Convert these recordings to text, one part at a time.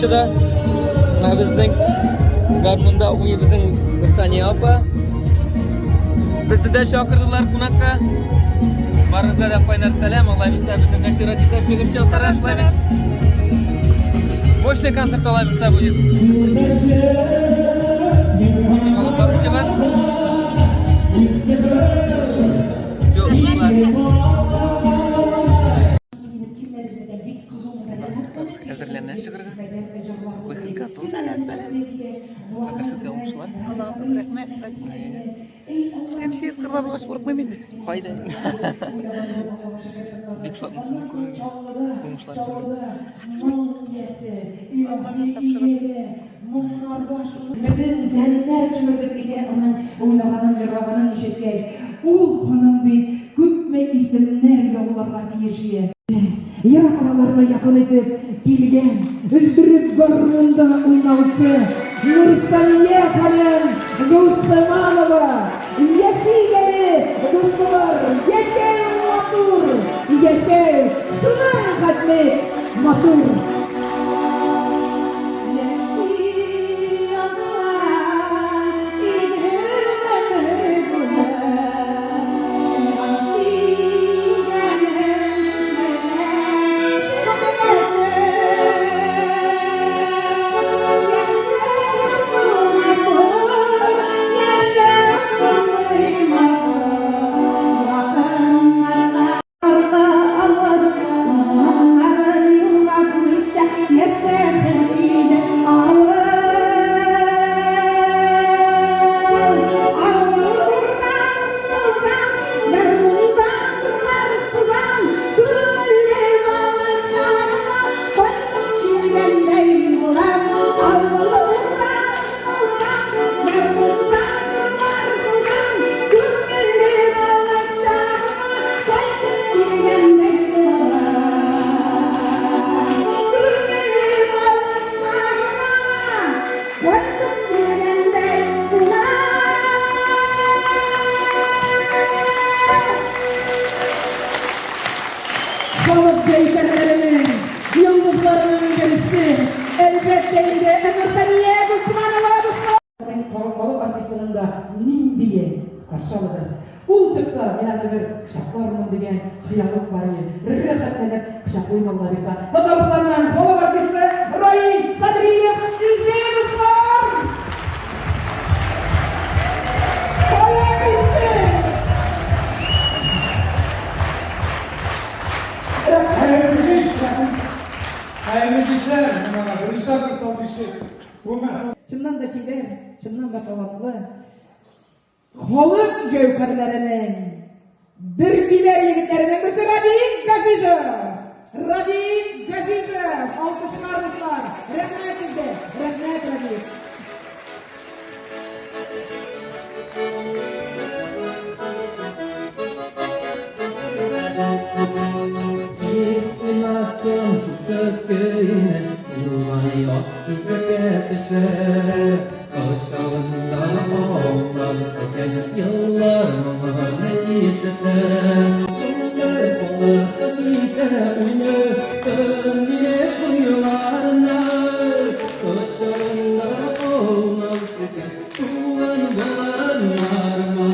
Арчада. Менә безнең гармунда уйный безнең Русания апа. Безне дә чакырдылар кунакка. Барыгызга да кайнар сәлам. Алла бирсә, безнең Гашира тиздән чыгыш ясар шулай бит. Мощный концерт Алла бирсә будет. Безнең алып баручыбыз. Все, уңышлар. Әзерләнә чыгарга. Выход готов. Сәлам, сәлам. Хәзер сезгә уңышлар. Аллаһым рәхмәт. МЧС кырда булгач курыкмыйм инде. Кайда? Бик шатмын сезне күрергә. Уңышлар сезгә. Аллага тапшырып. Бөтен тәннәр чөмердек китә аның уйнаганын, җырлаганын ишеткәч. Ул ханым бит күпме исемнәр яуларга тиеш ие. Ерак араларны якын итеп килгән, өздереп гармунда уйнаучы Нурсания ханым Госманова! Яшик әле, дуслар, яшәү матур, яшәү шуның хәтле матур! Халык җәйкәләренең, йолдызларының берсе, әлбәттә инде, Әмирхания Госманова, дуслар! Халык артистының да ниндие каршы алыгыз. Ул чыкса, мин аны бер кочаклармын дигән хыялым бар иде. Рәхәтләнеп кочаклыйм, Алла бирса. Татарстанның халык артисты Раил Садриев үзе, дуслар! Аяк итсен! Хәерле кич! Хәерле кичләр! Беренче столбище. Чыннан да чибәр, чыннан да талантлы. Халык җәүһәрләренең бер чибәр егетләренең берсе Радик Газизов! Радик Газизов! Алкышлар, дуслар! Рәхмәт сезгә! Рәхмәт, Радик! Уйнасын шушы көйне, Юлга як кисәкә төшә. Кочагында аунап үткән еллар моңын ишетә. Күңел халык китә уйны, мине буйларына. Кочагында аунап үткән туган болыннарыма.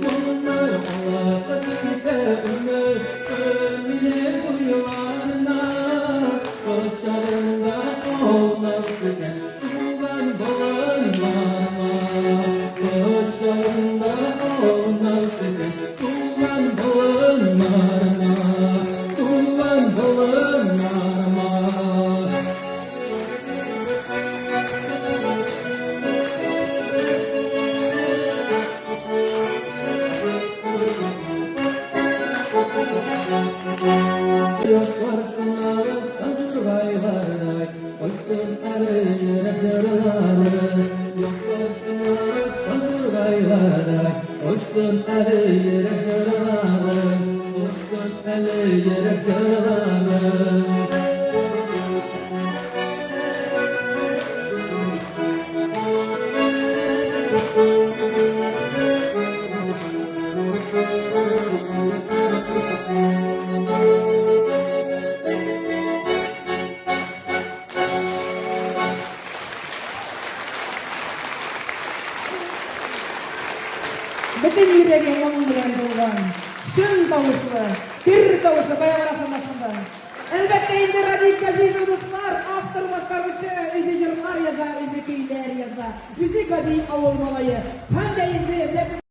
Моңнар халык китә уйны, мине буйларына. Кочагында аунап үткән Туган болыннарыма, кочагында аунап үскән туган болыннарыма, туган болыннарыма. Яклар шуннары сандугайлардай, Очсын әле йөрәк җырлары. Яклар шуннары сандугайлардай, Очсын әле йөрәк җырлары. Очсын әле йөрәк җырлары. Бөтен йөрәге моң белән тулган. Чын тавышлы, көр тавышлы, кая барасың башында? Әлбәттә инде Радик Газизов дуслар, автор башкаручы, үзе җырлар яза, үзе көйләр яза. Үзе гади авыл малае. Һәм дә инде беләсез